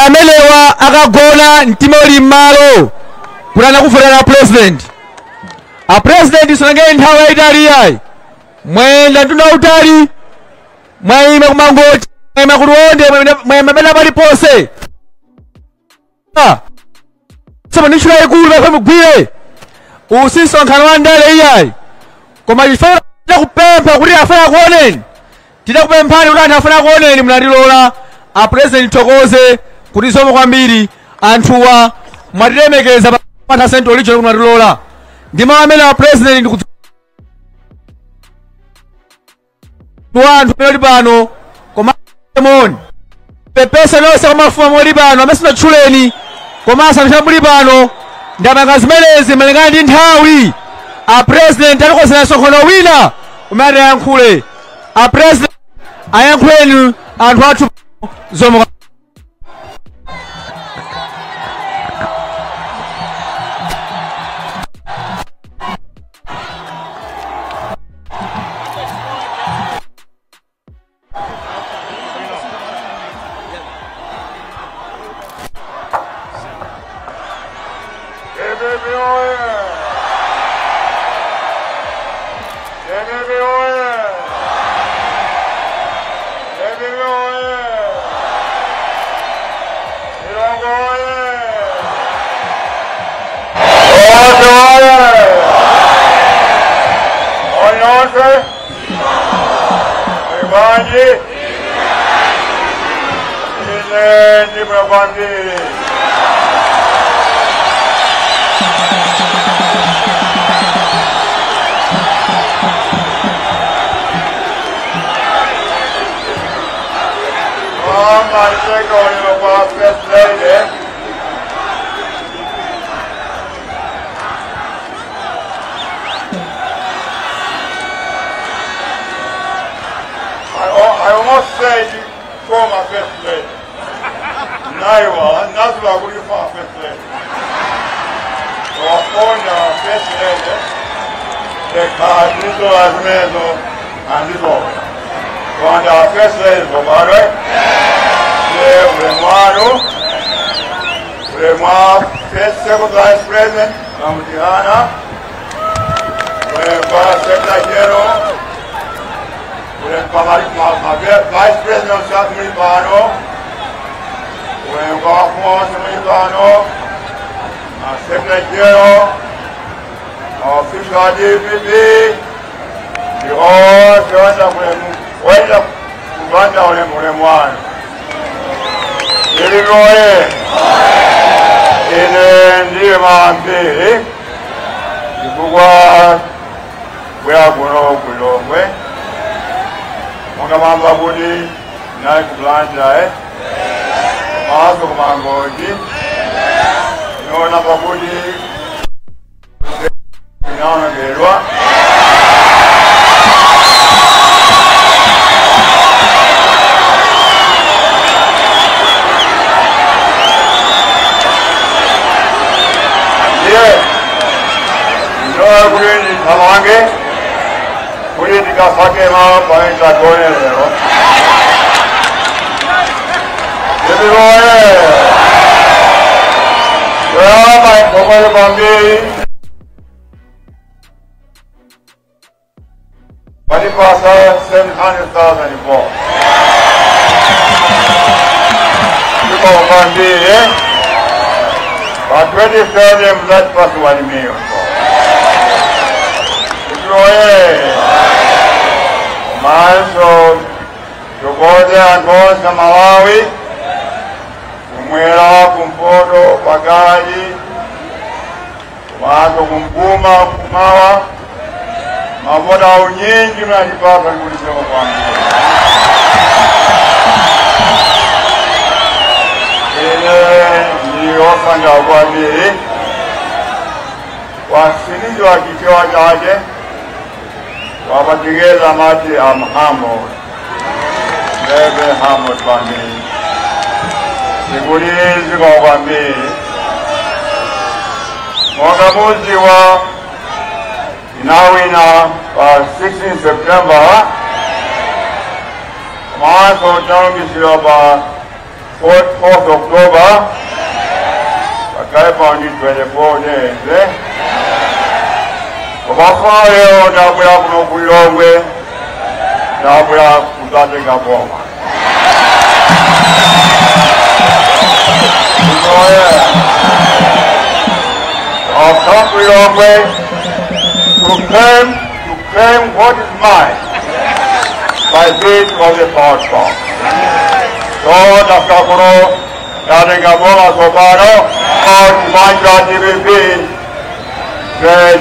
Amelewa akagona mtima uli m'malo kuti anakuvotera president. A president sanangene nthawi yayitali iyayi, mwayenda mtunda utali, mwayima kumangoti, mwayima kuliwonde, mwayima pena paliponse. Soma ndi ntchito yayikulu pamene mugwire usi msonkhano wa ndale iyayi, koma chifukwa kupempha kuti afuna kuoneni, titakupemphani kuti anthu afuna kuoneni, munatilola. A president, thokoze kuti zomwe kwambiri anthuwa mwatilemekeza pa Central Region kuti mwatilola. Ndi mawu amene a president ndi anthu amene ali pano, koma moni pepesa nonse kwa mafumu muli pano amene sinatchuleni, komanso anthu muli pano. Ndamanga zimenezi malingana ndi nthawi. A president alikonzera msonkhano wina umene ayankhule. A president, ayankhuleni anthu athu zomwe. DPP oye! DPP oye! DPP oye! Lilongwe oye! Onse oye! Onse! Muli Ine ndibwino kwambiri. Oh, my second kwa First Lady. I almost said former First Lady. Naiwa, Nazula kuti former First Lady. Wafonda First Lady. Ndikhala zimenezo andizola. Wanda First Lady zobadwe. Ulemu wanu, ulemu wa First Second Vice President Mamutihana, ulemu wa Secretary General, ulemu wa Vice President South muli pano, ulemu wa mafumu muli pano, Secretary General, official wa DPP, ndi onse wenda kupanda ulemu wanu. Lilongwe, ine ndiye mambiri chifukwa bwera kuno kulilongwe monga mamba kuti nali ku Blantyre komanso kumangoji niona pakuti inaonongedwa. Kuti ndithamange kuti ndikasake malo pamene tagone lero. Lilongwe, toyamba ndithokoze kwambiri patipasa 700,000 votes. Zikomo kwambiri. Pa 2030 muzatipasa 1 million. Oye! Komanso tithokoze anthu onse Malawi, kumwera, kumpoto, pakati, komanso kumvuma, kumawa, mavota aunyinji mnatipasa ndikuti zikomo kwambiri. Ine ndi osangalala kwambiri wasinizwa kichewa chake wapatikeza mati I'm humbled, very humbled kwambiri. Ndikuti zikomo kwambiri. Monga mudziwa inawina pa 16 September, komanso tinalumbiritsidwa pa 4th October, pakaipa ndi 24 days. Koma lero ndabwera kuno ku Lilongwe, ndabwera kudzatenga boma. I've come to Lilongwe to claim what is mine by means of the ballot box. So ndafika kuno, ndatenga boma tsopano. Chipani cha DPP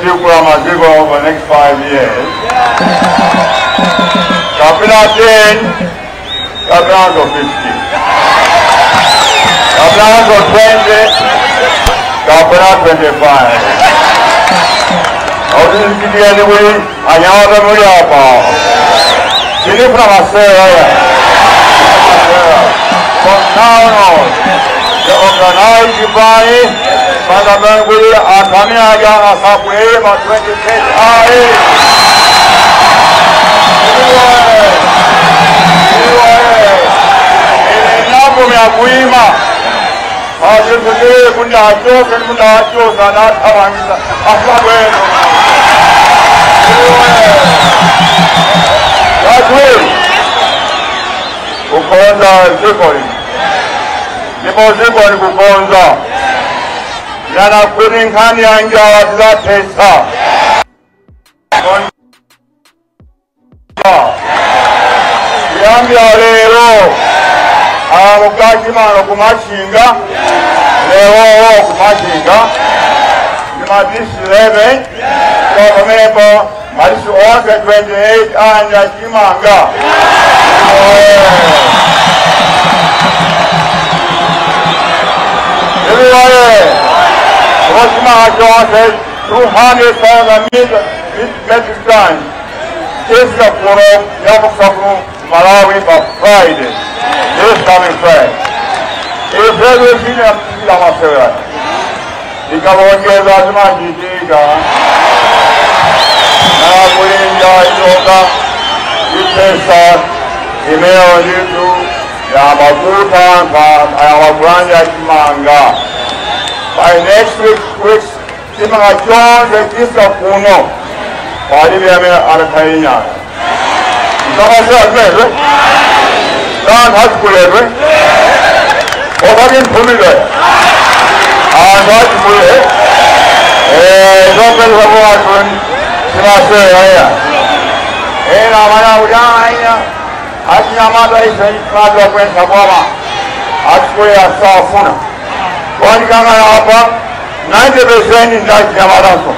chikula maziko over the next 5 years. Kapena 10, kapena 15, kapena 20, kapena 25. Autinzitikeni kuti anyamata muli apa. Tinifuna masewera ya. From now on, the organized chipani pangamene kuti anthu amene aja asabwere pa 26 ayi. Ine ndinavomera kuima azinthu kuti achoke ndi achosa anathamangisa asabwere. Chachiwiri, kukonza dziko lino, ndipo dziko likukonza yana kuti nkhani ya njala tidzathetsa. Kuyambira lero, akukachimano kumachinga lerowo kumachinga ndi ma district 11 so pamenepo ma district onse 28 anja chimanga. Everybody, chimanga chonse 200,000 metric tons ifika kuno, yakufa kuno Malawi pa Friday, this coming Friday. Ifezo sina kila masewera ikalongeza zimachitika na kulinja iyoka ipesa imeo nditu ya mafuta ya makulanja chimanga. By next week weeks chimanga chonse chifika kuno, palibe amene atakhayinyana. Mtamasera zimenezwe anthu achikuledwe osati mphumidwe anthu achikule zopeza kuwanthu timasewera iya. Ena amene akuti aya achinyamata ife timadwa kuyendetsa boma, achikulera safuna kwandikangana apa 90% ndi achinyamatanso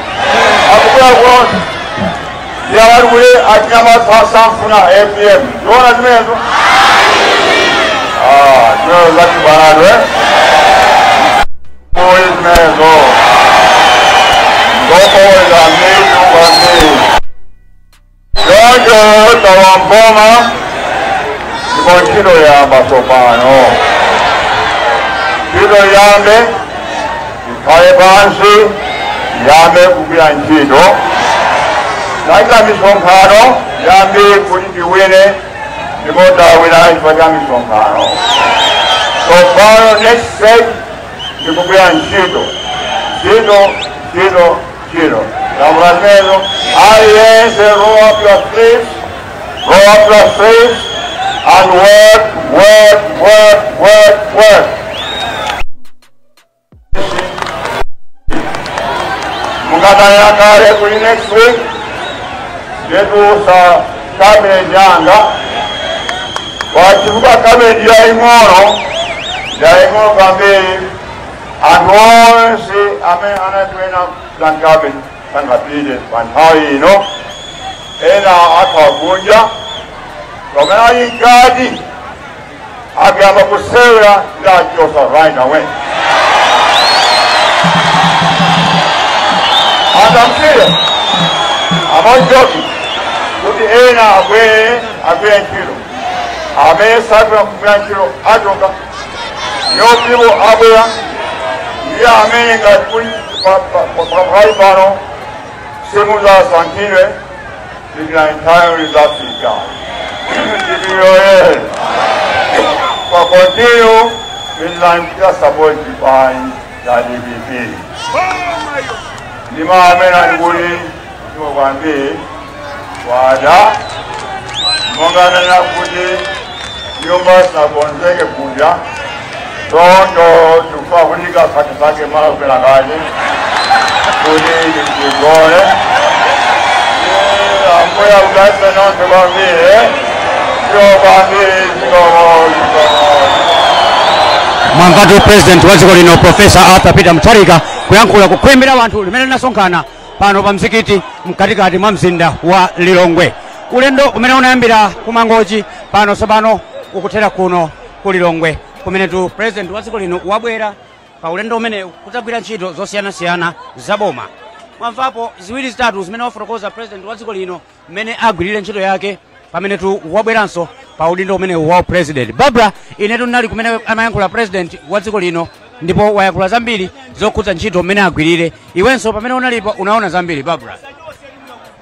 akubwera kulonse yabali kuli achinyamata samfuna APM. Ziona zimenezo zimenezo zachibanadwe kuli zimenezo ngokoweza mitu kwambiri. Choncho tawamboma ndipo ntchito yamba tsopano. Ntchito yambe, ikhale pansi, yambe kugwira ntchito. Naita misonkhano yambiri kuti tiwine, ndipo tawina chifukwa cha misonkhano. Tsopano next stage ndikugwira ntchito, ntchito, ntchito, ntchito. Lamulamelo aliyense, roll up your sleeves, roll up your sleeves and work, work, work, work, work. Mungatanena kale kuti next week nditusa cabinet yanga, wachifukwa cabinet yaing'ono, yaing'ono kwambiri. Anthu onse amene anatiwena plan cabinet sangapite pa nthawi ino, ena atha kunja pamene ali mkati akuyamba kusewera ndachosa right away. And I'm serious. I'm not joking. Kuti ena abwere agwire ntchito, amene sakufuna kugwira ntchito achoka, new people abwera. Ndiye amene ngati kuli pakali pano simuzasankhidwe, tikila nthawi zafika. Titiyoye pa continue. Pinlangira support chipani cha DPP. Ndima amene andikuli ndimo kwambiri wada monga anena kuti nyumba zinakonzeke kuja choncho tikufa kutika sakesake malo penakake kuti tigole. Ambuya akudalitseni nonse kwambiri, zikomo kwambiri, zikomo, zikomo. Mwamvatu President wa dziko lino, Profesa Arthur Peter Mutharika, kuyankhula kukhwembera anthu limene linasonkhana pano pa mzikiti mkatikati mwa mzinda wa Lilongwe. Ulendo umene unayambira ku Mangochi pano tsopano ukuthera kuno ku Lilongwe, kumenetu President wa dziko lino wabwera pa ulendo umene kudzagwira ntchito zosiyanasiyana za boma. Mwamvapo ziwiri zitatu zimene wafotokoza President wa dziko lino mmene agwirire ntchito yake pamenetu wabweranso pa udindo umene wa President. Barbara, inetu ndinali kumene amayankhula President wa dziko lino, ndipo wayankhula zambiri zokhudza ntchito mmene agwirire. Iwenso pamene unalipo unaona zambiri, Barbara.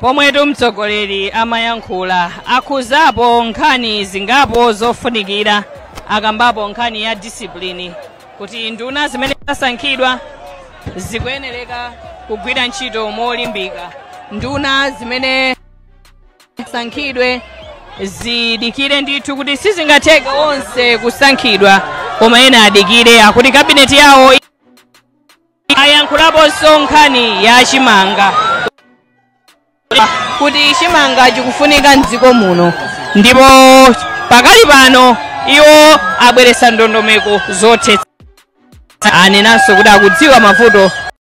Pomwetu mtsogoleri amayankhula, akhuzapo nkhani zingapo zofunikira. Akambapo nkhani ya discipline, kuti nduna zimene zasankhidwa zikuyenereka kugwira ntchito molimbika, nduna zimene sankhidwe zidikire ndithu, kuti sizingatheke onse kusankhidwa koma ena adikire, akuti kabineti yawo. Ayankhulaponso nkhani ya chimanga, kuti chimanga chikufunika mdziko muno, ndipo pakali pano iwo abweretsa ndondomeko zothetsa. Anenanso kuti akudziwa mavuto